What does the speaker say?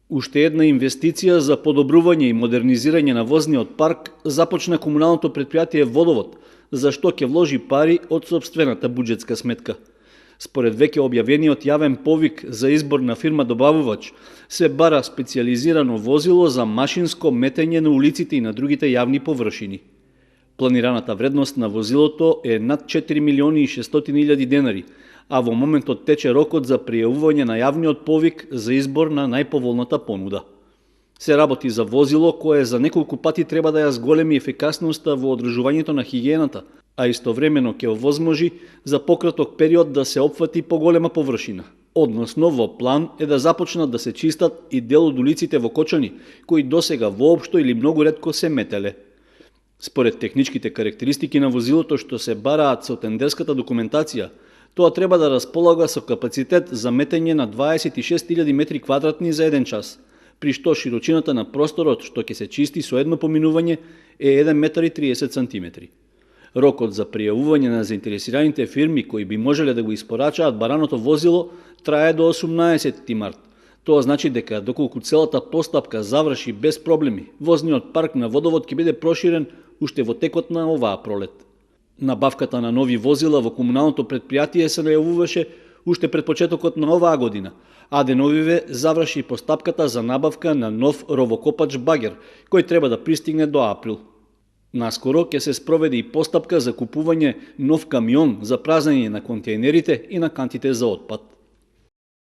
Уште една инвестиција за подобрување и модернизирање на возниот парк започна комуналното претпријатие Водовод, за што ќе вложи пари од сопствената буџетска сметка. Според веќе објавениот јавен повик за избор на фирма добавувач, се бара специјализирано возило за машинско метење на улиците и на другите јавни површини. Планираната вредност на возилото е над 4.600.000 денари, а во моментот тече рокот за пријавување на јавниот повик за избор на најповолната понуда. Се работи за возило кое за неколку пати треба да ја зголеми ефикасноста во одржувањето на хигиената, а истовремено ќе овозможи за пократок период да се опфати поголема површина. Односно, во план е да започнат да се чистат и дел од улиците во Кочани, кои досега воопшто или многу ретко се метеле. Според техничките карактеристики на возилото што се бараат со тендерската документација, тоа треба да располага со капацитет за метење на 26.000 метри квадратни за еден час, при што широчината на просторот што ќе се чисти со едно поминување е 1,30 см. Рокот за пријавување на заинтересираните фирми кои би можеле да го испорачаат бараното возило трае до 18 март. Тоа значи дека доколку целата постапка заврши без проблеми, возниот парк на Водовод ќе биде проширен уште во текот на оваа пролет. Набавката на нови возила во комуналното претпријатие се најавуваше уште пред почетокот на оваа година, а деновиве заврши постапката за набавка на нов ровокопач багер, кој треба да пристигне до април. Наскоро ќе се спроведе и постапка за купување нов камион за празнење на контејнерите и на кантите за отпад.